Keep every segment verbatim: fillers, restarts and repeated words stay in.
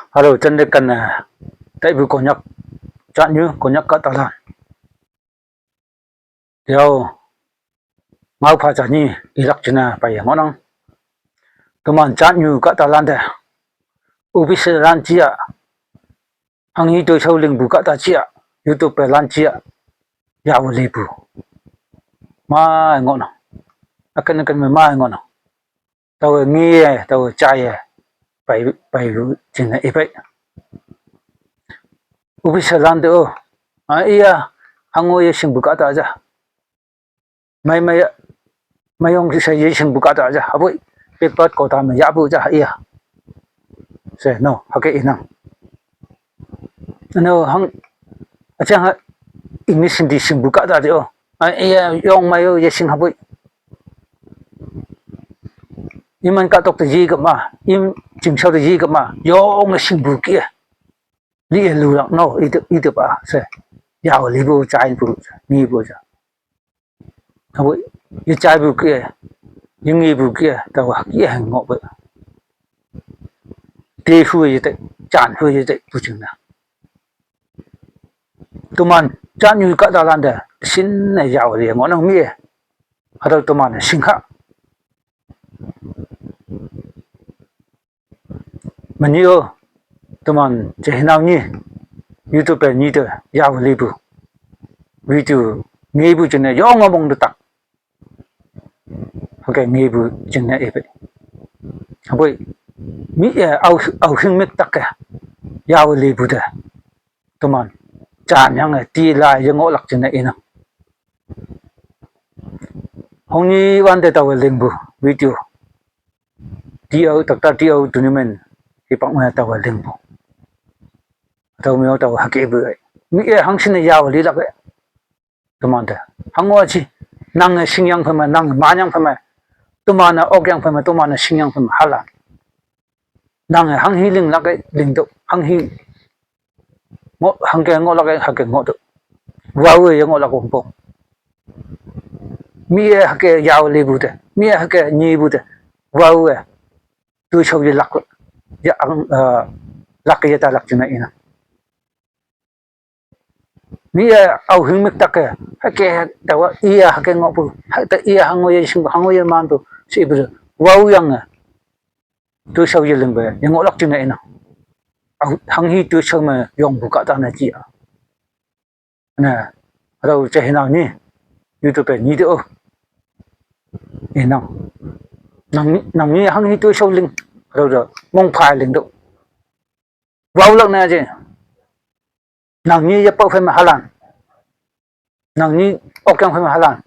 Hello, chande kan, eh, taibu Konyak, chatnyu, Konyak kahtalan. Teo, ngao pha chani, ilak china, pai ngohnang. Toman chatnyu kahtalan te. Office lan chia. Hanghi toishao lingpu kahta chia. YouTube pe lan chia. Yao lipu. Ma ngohnang. Akan akan me ma ngohnang. Taowe nge, taowe chaiye, pai, pai, jingne ipei. Office lan te o, a, iya, hango ye shingpu kahta ja. Mai, mai, mai yong she ye shingpu kahta ja. Hapoi, paper kota me yahpu ja, iya. She, no, hüke inang. Ano hang, achang ha, English Hindi shingpu kahta te o. A, iya, yong mai yo ye shing hapoi. Iman kahtok te ye kema, im chingshao te ye kema, yong ne shingpu kih-e. Li-e lulak no, ite, ite pa, she. Yao lipu, chaipu, ngepu ja. Hapoi, ye chaipu kih-e, ye ngepu kih-e, taowa kih-e ngohpu. Te hu ye te, chan hu ye te, pu jingne. Toman, chatnyu kahtalan te, shinne yao li ngohnang mi-e. Hatüo toman shingha. Menyi o, toman jehinao nyi, YouTube pe nyi te yao lipu. Video ngepu jingne yonge mong te tak. Hüke ngepu jingne ipei. Hapoi, mi, eh, ao, ao hing mik tak ke, yao lipu te. Toman, janyange, ti la ye ngohlak jingne inang. Hongnyi wante taowe lingpu, video. T O, Doctor T O Tunumen, hipak me taowe lingpu. Tao me-o taowe hükepu-e. Mi-e hangshinne yao lilak-e. Tomante. Hango ji, nange shingyang phei me, nange manyang phei me. Toman-e okyang phei me, toman-e shingyang phei me, halan. Nange hanghi linglak-e, lingtüoh, hanghi ngoh, hangke ngohlak-e, hüke ngohtüoh. Waowe ye ngohlak wongpong. Mi-e hüke yao lipu te, mi-e hüke nyipu te, waowe. Toishao ye lak, ye ang, eh, lak ye talak jingne inang. Mi-e ao hing mik tak ke, hüke, taowa iya hüke ngohpu, hüte iya hango ye shingpu, hango ye manpu, she ipu, waoyange. Toishao ye lingpe, ye ngohlak jingne inang. Ao, hanghi toishao me yongpu kahta ne ji-a. Ne, hatüo jehinao nyi, YouTube pe nyi te o. Inang. Nang, nang nyi hanghi toishao ling, hatüo te, mongphai lingtüoh. Waolak ne je. Nang nyi yepao phei me halan. Nang nyi okyang phei me halan.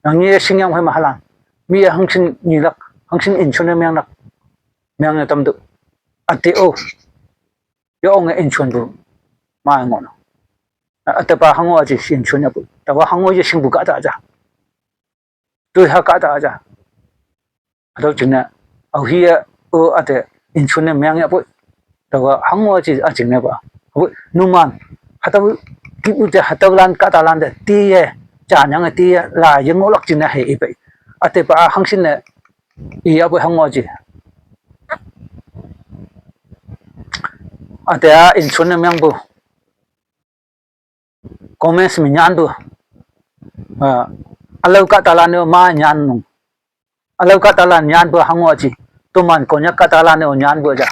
Nang nyi shingyang phei me halan. Mi-e hangshin nyilak, hangshin inchun ne menglak. Mengne tamtüoh. Ate o. Yonge inchunpu. Ma ngohnang. Atepa hango aji inchun yahpu. Taowa hango ye shingpu kahta ja. Toiha kahta ja. Hatüo jingne, aohi-e, o ate, inchun ne meng yahpoi. Taowa hango aji, ajingne pa. Hapoi, numan, hatüo, kihpu te, hatüolan kahtalan te, tiye, janyange tiye, la ye ngohlak jingne hei ipei. Atepa hangshinne, iyahpoi hango aji. Ate-a inchun ne mengpu. Comments me nyanpu. Ah, ülao kahtalan-e ma nyannung. Ülao kahtalan nyanpu hango aji. Toman Konyak kahtalan-e-o nyanpu ja.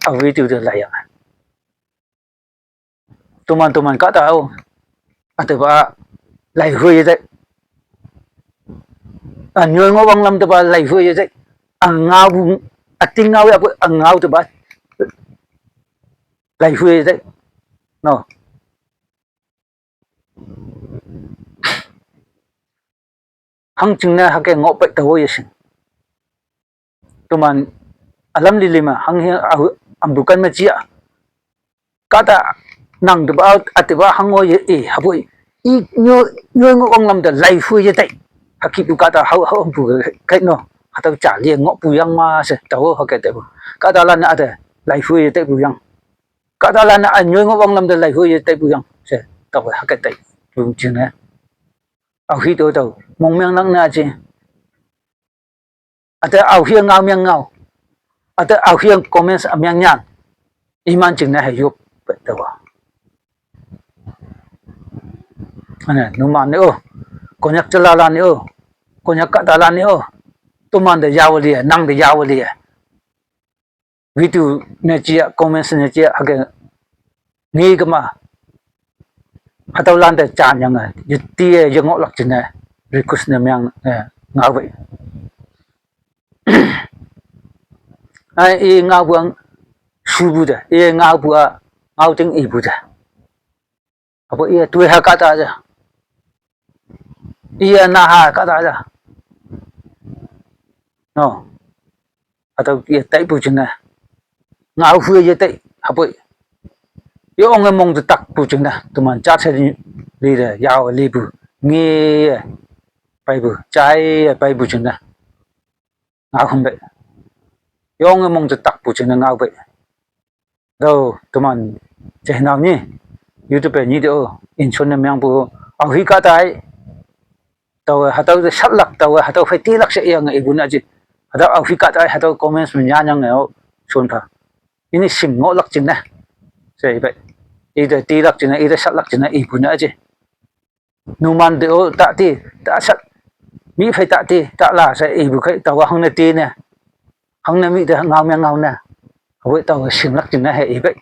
A video te laiya. Toman toman kahta-o. Atepa lai hu ye tai. A nyoi ngoh wanglam tepa lai hu ye tai. Üngao, üting ngao yahpu üngao tepa lai hu ye tai. No. Hangjingne hüke ngohpei taowe yeshing. Toman ülam lili me hanghe, a, ampu kan me jia. Kahta nang tepa, atepa hango ye, e, hapoi. I, nyo, nyoi ngoh wanglam te lai hu ye tai. Hükihpu kahta hao, hao ampu kai no. Hatüo ja lie ngohpu yang ma she, taowe hüke taipu. Kahtalan-e ate, lai hu ye taipu yang. Kahtalan-e ünyoi ngoh wanglam te lai hu ye taipu yang she, taowe hüke taipu jingne. Aohi to tao, mongmeng nak ne aji. Ate aohi ngao meng ngao. Ata aohi ang comments amyang nyan. Iman jingne he yop pe taowa. Ane, numan ne o. Konyak jalalan ne o. Konyak kahtalan ne o. Toman te yawe liye, nang te yawe liye. Video ne jia, comments ne jia, hüke nge kema. Hatüolan te janyange, yetiye yengohlak jingne, request ne meng, eh, ngaowe. Ai, i ngaopu ang shupu te, i ngaopu a, ngao ting ipu te. Apu iye toiha kahta ja. Iye naha kahta ja. No. Hatüo ye taipu jingne. Ngao hu ye tai, hapoi. Ye onge mong te takpu jingne. Teman jat she li te, yao lipu. Nge peipu, jaiye peipu jingne. Ngao hümpe. Ye onge mong te takpu jingne ngao pei. Tüo, teman, jeiheinao nyi, YouTube nyi te-o, inshon ne mengpu, aohi kahtai. Taowe, hatüo te shatlak, taowe, hatüo phei tilak she iyange ipu ne ji. Hatüo aohi kahtai, hatüo comments me nyanyange-o, shon pha. Ini shing ngohlak jingne. She ipe. Ite tilak jingne, ite shatlak jingne ipu ne ji. Numan te-o, ta ti, ta shat. Mi phei ta ti, ta la she ipu khei, taowa hangne ti ne. Hangne mi te ngao meng ngao ne. Awe taowe shinglak jingne he ipe.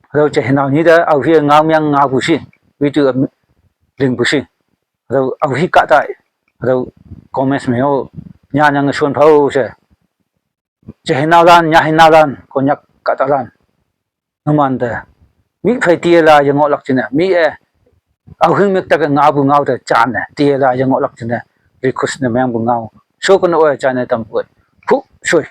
Hatüo jeiheinao nyi te aohi ngao meng ngaopu shi. Video lingpu shi. Hatüo aohi kahtai. Hatüo comments me-o, nyanyange shon phao she. Jeheiheinaolan, nyaheiheinaolan, Konyak kahtalan. Numan te. Mi phei tiela yengohlak jingne. Mi-e. Aohing mik take ngaopu ngao te janne. Tiela yengohlak jingne. Request ne mengpu ngao. Shokono-e janne tampu-e. Hu, shoi.